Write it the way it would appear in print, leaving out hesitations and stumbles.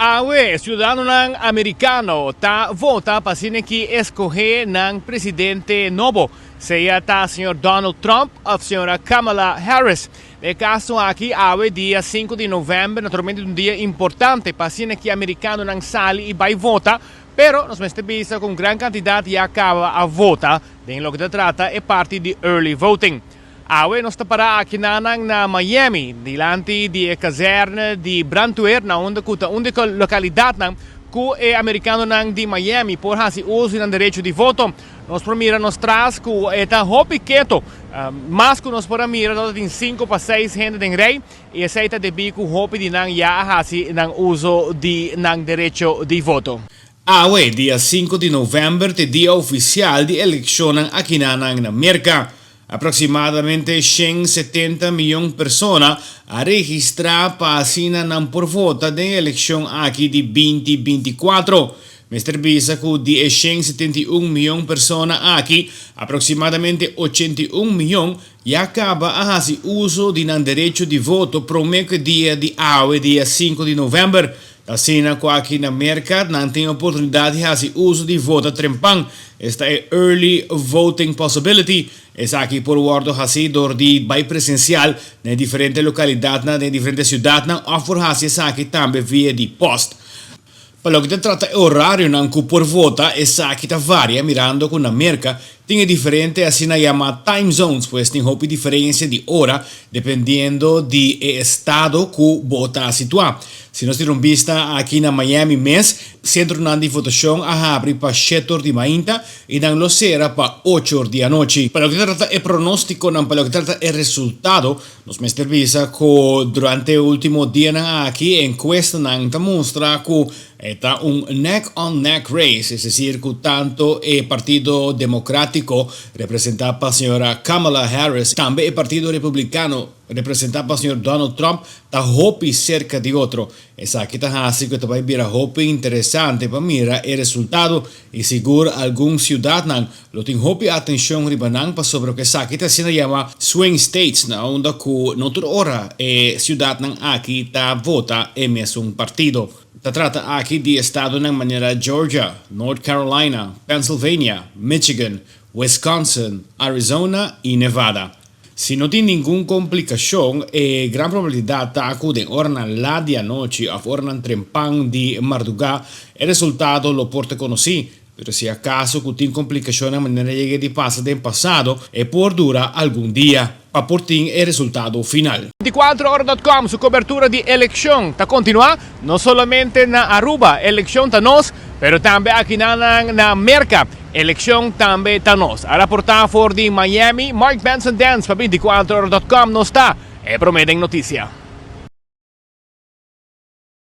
Awe, ciudadanonan Americano ta vota pa asina ki escoge nan presidente nobo, sea ta señor Donald Trump of señora Kamala Harris. Den e caso aki, awe dia sinku di november, naturalmente ta un dia importante pa asina ki Americanonan sali y bay vota, pero nos mester bisa cu un gran cantidad ya caba a vota den loke ta trata e parti di early voting. Awe nos ta pará akinanan na Miami, dilanti di e kazèrne di brandweer, na unda ku ta un di e lokalidatnan ku e amerikanonan di Miami por hasi uso di nan derecho di voto. Nos por mira nos tras ku e ta hopi keto. Mas ku nos por a mira tabata tin sinku pa seis hende den rei i esei ta debí ku hopi di nan ya a hasi nan uso di nan derecho di voto. Awe, dia sinku di novèmber, ta e dia ofisial di elekshonnan akinanan na Merka. Aproximadamente 170 miyon persona a registrá pa asina nan por vota den e elekshon aki di 2024. Mester bisa ku di e 171 miyon persona aki, aproximadamente 81 miyon ya kaba a hasi uso di nan derecho di voto promé ku e dia di awe, dia sinku di novèmber. Ta asina ku aki na Merka nan tin oportunidat di hasi uso di vota trempan, esta e early voting possibility. Esaki por wòrdu hasí dor di bai presensial na e diferente lokalidatnan den e diferente siudatnan òf por hasi esaki tambe via di pòst. Pa loke ta trata e orarionan ku por vota, esaki ta varia mirando ku na Merka tin e diferente asina yama time zones, pues tin hopi diferensia di ora dependiendo di e estado ku bo ta situá. Si nos tira un bista aki na Miami mes, sentronan di votashon a habri pa shet or di mainta i nan lo sera pa ocho or di anochi. Pa loke ta trata e pronóstikonan, pa loke ta trata e resultado, Nos mester bisa cu durante e ultimo dianan aki e encuestanan ta mustra cu e ta un neck on neck race, es decir cu tanto e Partido Democratico representa pa señora Kamala Harris tambe e Partido Republicano representa pa señor Donald Trump ta hopi cerca di otro. Esaki ta haci cu ta bay bira hopi interesante pa mira e resultado y sigur algun ciudadnan Lo tin hopi atencion riba nan pasobra cu esaki ta asina yama swing states na unda cu no tur ora e ciudadnan aki ta vota e mesun partido. Ta trata aki di estadonan manera Georgia, North Carolina, Pennsylvania, Michigan, Wisconsin, Arizona y Nevada. Si no tin ningun complicacion e gran probabilidad ta cu den oranan laat di anochi of oranan trempan di marduga e resultado lo por ta conoci. Pero si acaso cu tin complicacionnan manera yega di pasa den pasado, e por dura algun dia pa por tin e resultado final. 24ora.com su cobertura di eleccion ta continua, no solamente na Aruba, eleccion ta nos, pero tambe akinanan na Merca, eleccion tambe ta nos. A raporta for di Miami, Mark Benson Dance pa 24ora.com, nos ta e prome den noticia.